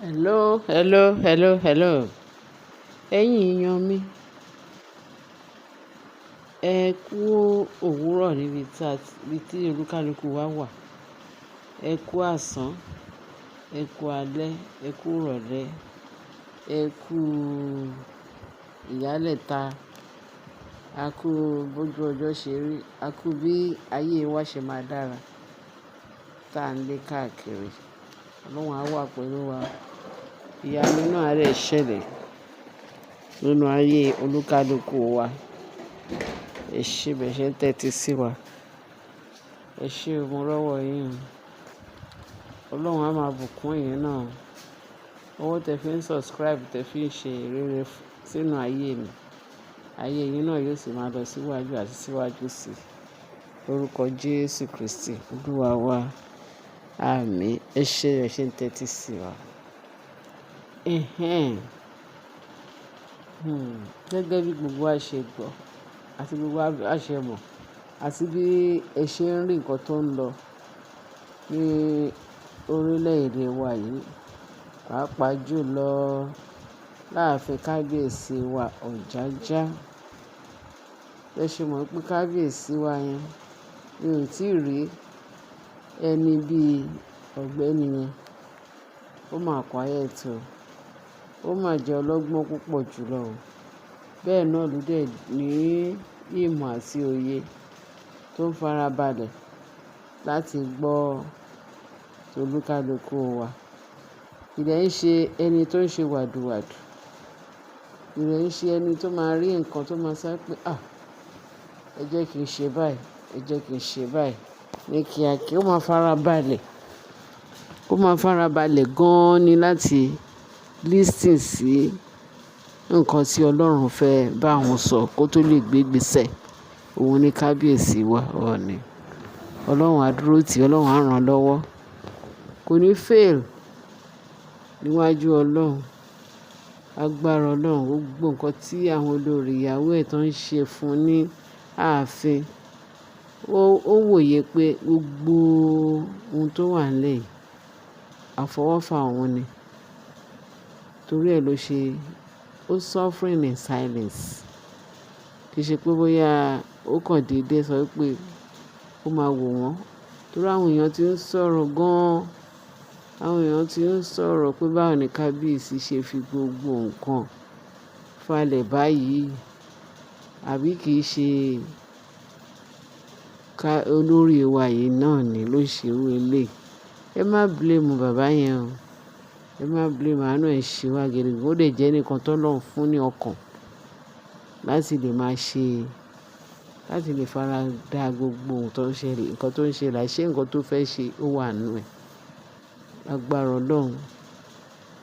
Hello, hello, hello, hello. Ẹ̀yin èèyàn mi, ẹ kú òwúrọ̀ níbi tí olúkálùkù wa wà. Ẹ kú àsán, ẹ kú alẹ́, ẹ kú ìrọ̀lẹ́, ẹ kú ìyálẹ̀ta, a kú bójú ọjọ́ ṣe rí, a kú bí ayé wa ṣe máa dára tá ń lé káàkiri. Ọlọ́run á wà pẹ̀lú wa. Ìyanu náà á dẹ̀ ṣẹlẹ̀ nínú ayé olúkálùkù wa. Ẹ ṣé bẹ́ẹ̀ ṣe ń tẹ́tí sí wa. Ẹ ṣé o, mo rọ́wọ́ yín o. Ọlọ́run á máa bùkún ẹ̀yin náà. Owó tẹ fi ń subscribe, tẹ fi ń ṣe rere sínú ayé mi. Ayé yín náà yóò sì máa lọ síwájú àti síwájú sí i. Lórúkọ Jésù Kristi, Olúwa wa. Àmín. Ẹ ṣé, ẹ ṣé ń tẹ́tí sí wa. Ẹ̀hẹn. Gẹ́gẹ́ bí gbogbo wa ṣe gbọ́ àti gbogbo wa ṣe mọ̀ àti bí ẹ ṣe ń rí nǹkan tó ń lọ ní orílẹ̀-èdè wa yìí, pàápàá jù lọ láàfin kábíyèsí wa Ọ̀jájá. Ẹ ṣe mọ̀ pé kábíyèsí wa yẹn, mi ò tíì rí ẹni bí ọ̀gbẹ́ni yẹn. Ó máa quiet o. Ó máa jẹ́ ọlọ́gbọ́n púpọ̀ jùlọ o. Bẹ́ẹ̀ náà ló dẹ̀ ní ìmọ̀ àti òye tó ń farabalẹ̀ láti gbọ́ tolúkálùkù wa. Kì dẹ̀ ń ṣe ẹni tó ń ṣe wàdùwàdù. Kì dẹ̀ ń ṣe ẹni tó máa rí nǹkan tó máa sọ pé, "à, ẹ jẹ́ kí n ṣe báyìí, ẹ jẹ́ kí n ṣe báyìí." Ní kíákíá, ó máa farabalẹ̀. Ó máa farabalẹ̀ gan-an ni láti listen sí nǹkan tí Ọlọ́run fẹ́ bá òun sọ kó tó lè gbé ìgbésẹ̀. Òun ni kábíyèsí wa, Ọọ̀ni. Ọlọ́run á dúró tì, Ọlọ́run á rán lọ́wọ́. Kò ní fail níwájú Ọlọ́run. Agbára Ọlọ́run, gbogbo nǹkan tí àwọn olórí ìyàwó ẹ̀ tó ń ṣe fún un ní ààfin. Ó wòye pé gbogbo ohun tó wà nílẹ̀ yìí, àfọwọ́fà òun ni. Torí ẹ ló ṣe, ó suffering in silence. Kì í ṣe pé bóyá ó kàn déédé sọ pé ó máa wò wọ́n. Torí àwọn èèyàn tí ń sọ̀rọ̀ gan. Àwọn èèyàn tí ń sọ̀rọ̀ pé báwo ni kábíyèsí ṣe fi gbogbo nǹkan falẹ̀ báyìí. Àbí kì í ṣe ká olórí wa yìí náà ni ló ṣe irú eléyìí. Ẹ má blame bàbá yẹn o. Ẹ má blame, àánú ẹ̀ ṣe wá gidi gan. Ó dẹ̀ jẹ́ ẹnìkan tó Ọlọ́run fún ní ọkàn láti lè máa ṣe, láti lè faradà gbogbo ohun tó ń ṣẹlẹ̀, nǹkan tó ń ṣẹlẹ̀, àṣé nǹkan tó fẹ́ ṣe ó wà nínú ẹ̀. Agbára Ọlọ́run,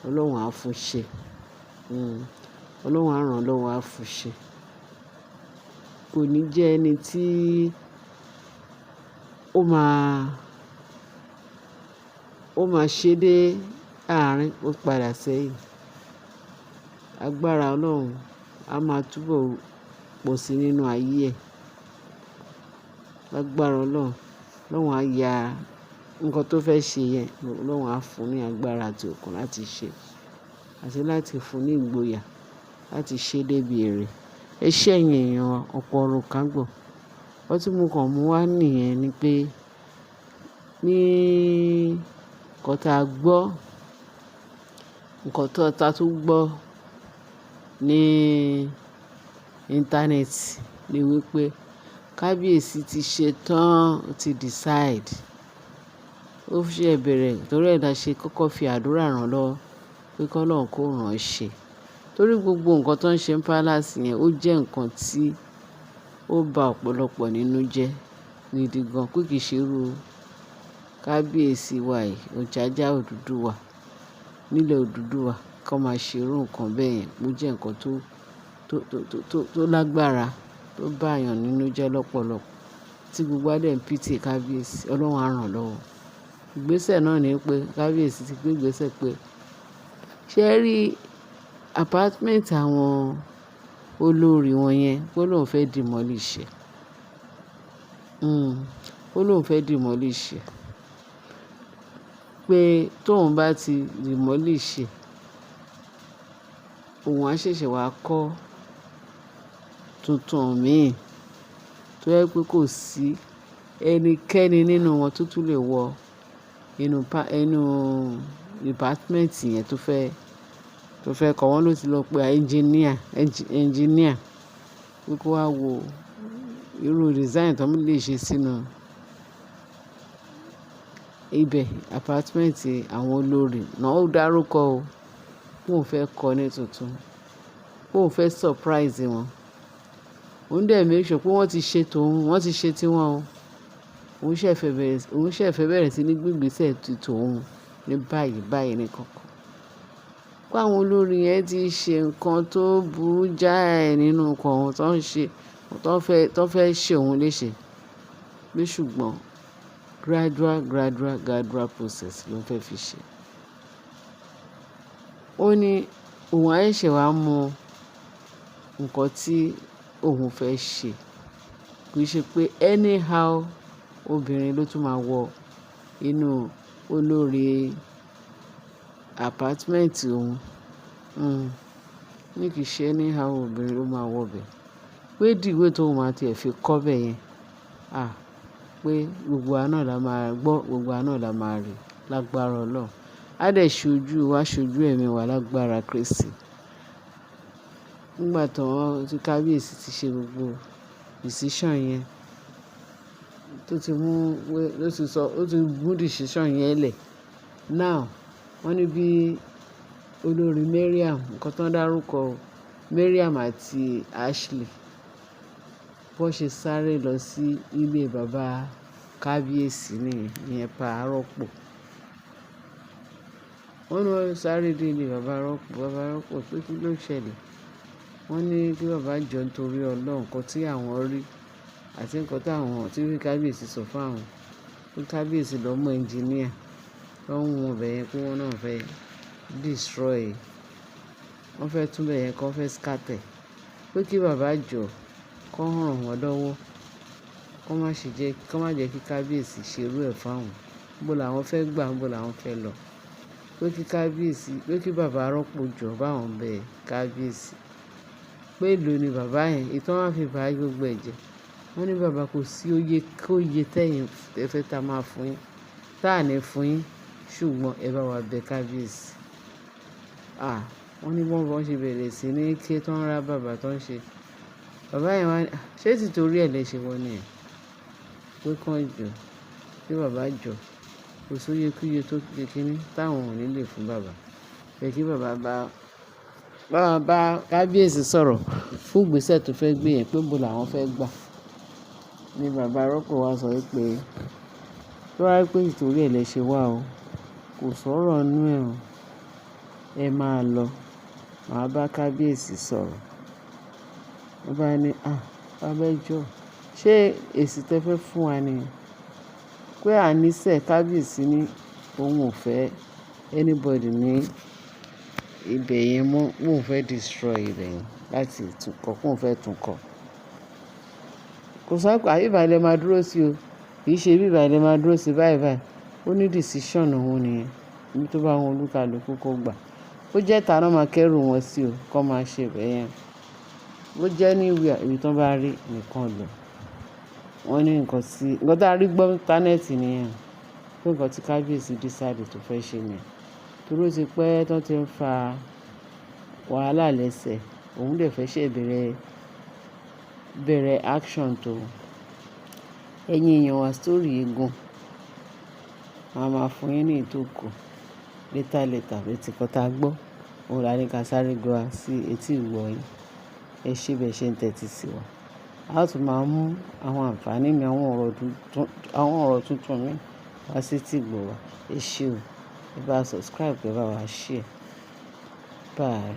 Ọlọ́run á fún ṣe. Ọlọ́run á rán lọ́wọ́, á fún ṣe. Kò ní jẹ́ ẹni tí ó máa ṣe dé àárín, ó padà sẹ́yìn. Agbára Ọlọ́run á máa túbọ̀ pọ̀ sí nínú ayé ẹ̀. Agbára Ọlọ́run, Ọlọ́run á ya nǹkan tó fẹ́ ṣe yẹn, Ọlọ́run á fún ní agbára àti okun láti ṣe àti láti fún ní ìgboyà láti ṣe débi èrè. Ẹ ṣé ẹ̀yin èèyàn wa, ọ̀pọ̀ ọ̀rọ̀ ká gbọ́. Ohun tí mo kàn mú wá nìyẹn ni pé ní nǹkan tí a gbọ́, nǹkan tó ta tún gbọ́ ní íńtánẹ́ẹ̀tì ni wípé kábíyèsí ti ṣe tán, ó ti decide. Ó ṣe bẹ̀rẹ̀ torí ẹ la ṣe kọ́kọ́ fi àdúrà rán lọ́wọ́ pé kí Ọlọ́run kó rán ṣe. Torí gbogbo nǹkan tó ń ṣe ní palace yẹn ó jẹ́ nǹkan tí ó ba ọ̀pọ̀lọpọ̀ nínú jẹ́ gidi gan pé kì í ṣe irú kábíyèsí wa yìí, Ọ̀jájá Odùduwà, nílẹ̀ Odùduwà kó máa ṣe irú nǹkan bẹ́ẹ̀ yẹn. Ó jẹ́ nǹkan tó lágbára, tó bá èèyàn nínú jẹ́ lọ́pọ̀lọpọ̀ tí gbogbo wa dẹ̀ ń pity kábíyèsí. Ọlọ́run á rán lọ́wọ́. Ìgbésẹ̀ náà ni pé kábíyèsí ti gbé ìgbésẹ̀ pé ṣé ẹ rí apartment àwọn olórí wọn yẹn pé lóun fẹ́ demolish ẹ̀. Ó lóun fẹ́ demolish ẹ̀. Pé tóun bá ti demolish ẹ̀, òun á ṣẹ̀ṣẹ̀ wá kọ́ tuntun míì tó jẹ́ pé kò sí ẹnikẹ́ni nínú wọn tó tún lè wọ inú apartment yẹn tó fẹ́ kọ́. Wọ́n ló ti lọ pe engineer pé kó wá wo irú design tó lè ṣe sínú ibẹ̀, apartment àwọn olórí náà. Ó dárúkọ o, pé òun fẹ́ kọ́ ní tuntun, pé òun fẹ́ surprise wọn. Òun dẹ̀ make sure pé wọ́n ti ṣe tòun, wọ́n ti ṣe tiwọn o. Òun ṣẹ̀ fẹ́ bẹ̀rẹ̀ sí ní gbé ìgbésẹ̀ ti tòun ní báyìí báyìí ní kankan. Pé àwọn olórí yẹn ti ṣe nǹkan tó burú jáì nínú nǹkan tó ń ṣe, tó fẹ́ ṣe òun léṣe. Pé ṣùgbọ́n gradual, gradual, gradual process ló ń fẹ́ fi ṣe. Ó ní òun á ṣẹ̀ṣẹ̀ wá mọ nǹkan tí òun fẹ́ ṣe. Kì í ṣe pé anyhow obìnrin ló tún máa wọ inú olórí apartment òun. Ní kì í ṣe anyhow obìnrin ló máa wọ bẹ̀. Pé the way tóun máa tí ẹ fi kọ́ bẹ̀ yẹn, ah, pé gbogbo wa náà la máa gbọ́, gbogbo wa náà la máa rí lágbára Ọlọ́run. A dẹ̀ ṣojú wa, ṣojú ẹ̀mí wa lágbára Kristi. Nígbà tí kábíyèsí ti ṣe gbogbo decision yẹn, tó ti mú, ló ti sọ, ó ti mú decision yẹn lẹ̀. Now, wọ́n ní bí olórí Mariam, nǹkan tó ń dárúkọ Mariam àti Ashley, bó ṣe sáré lọ sí ilé bàbá kábíyèsí nìyẹn, ìyẹn Pa Arọ́pò. Wọ́n ní wọ́n sáré dé ilé bàbá Rọ́pò, bàbá Rọ́pò pé kí ló ṣẹlẹ̀. Wọ́n ní kí bàbá jọ nítorí Ọlọ́run, nǹkan tí àwọn rí àti nǹkan tí àwọn tí kábíyèsí sọ fún àwọn. Pé kábíyèsí lọ mú engineer, tó ń wọn ibẹ̀ yẹn pé wọ́n náà fẹ́ destroy, wọ́n fẹ́ tún ibẹ̀ yẹn kọ́, fẹ́ scatter. Pé kí bàbá jọ kó ràn wọ́n lọ́wọ́, kó má ṣe jẹ́, kó má jẹ́ kí kábíyèsí ṣe irú ẹ̀ fún àwọn. Níbo làwọn fẹ́ gbà, níbo làwọn fẹ́ lọ. Pé kí kábíyèsí, pé kí bàbá Rọ́pò jọ bá wọn bẹ kábíyèsí. Pé èlò ni bàbá yẹn, èyí tí wọ́n fi bá gbogbo ẹ̀ jẹ. Wọ́n ní bàbá, kò sí oye kó iye tẹ́yìn ẹ fẹ́ ta máa fún yín, táà ní fún yín, ṣùgbọ́n ẹ bá wa bẹ kábíyèsí. Ah, wọ́n ní bí wọ́n ṣe bẹ̀rẹ̀ sí ní ké tó ń rá bàbá tó ń ṣe. Bàbá yẹn wá ní, ṣé títorí ẹ lẹ ṣe wọ́n ni ẹ̀? Pé kán jọ, kí bàbá jọ. Kò sí oye kí iye tó ṣe kíní táwọn ò ní lè fún bàbá. Pé kí bàbá bá kábíyèsí sọ̀rọ̀ fún ìgbésẹ̀ tó fẹ́ gbé yẹn, pé níbo làwọn fẹ́ gbà. Ni bàbá Rọ́pò wá sọ wípé tó bá jẹ́ pé títorí ẹ lẹ ṣe wá o, kò sọ̀rọ̀ nínú ẹ̀ o. Ẹ máa lọ, màá bá kábíyèsí sọ̀rọ̀. Wọ́n bá ní, "Ah, bàbá ẹ jọ̀ọ́, ṣé èsì tẹ fẹ́ fún wa ni?" Pé àníṣe kábíyèsí ní òun ò fẹ́ anybody ní ibẹ̀ yẹn mọ́, pé òun fẹ́ destroy ibẹ̀ yẹn láti tún kọ́, pé òun fẹ́ tún kọ́. Kò sọ pé àbí báyìí lẹ máa dúró sí o, kì í ṣe bí báyìí lẹ máa dúró sí báyìí báyìí. Ó ní decision òun nìyẹn. Ibi tó bá wù olúkalúkú kó gbà. Ó jẹ́ ìta náà máa kẹ́rù wọn sí o, kó máa ṣe ibẹ̀ yẹn. Ó jẹ́ anywhere ibi tí wọ́n bá rí nìkan lọ. Wọ́n ní nǹkan tí, nǹkan tí a rí gbọ́ íńtánẹ́ẹ̀tì nìyẹn. Pé nǹkan tí kábíyèsí decide tó fẹ́ ṣe nìyẹn. Torí ó ti pẹ́ tó ti ń fa wàhálà lẹ́sẹ̀. Òun dẹ̀ fẹ́ ṣe bẹ̀rẹ̀, bẹ̀rẹ̀ action tó. Ẹ̀yin èèyàn wa, story yìí gùn. Màá máa fún yín ní ìtókù later later. Bí tí nǹkan tá gbọ́, òun là ní ká sáré gbé wá sí etí ìgbọ́ yín. Ẹ ṣé bẹ́ẹ̀ ṣe ń tẹ́tí sí wa. A ó tún máa mú àwọn àǹfààní mi, àwọn ọ̀rọ̀ tuntun mi wá sí etí ìgbọ́ wa. Ẹ ṣé o. Ẹ bá subscribe, ẹ bá wa share. Bye.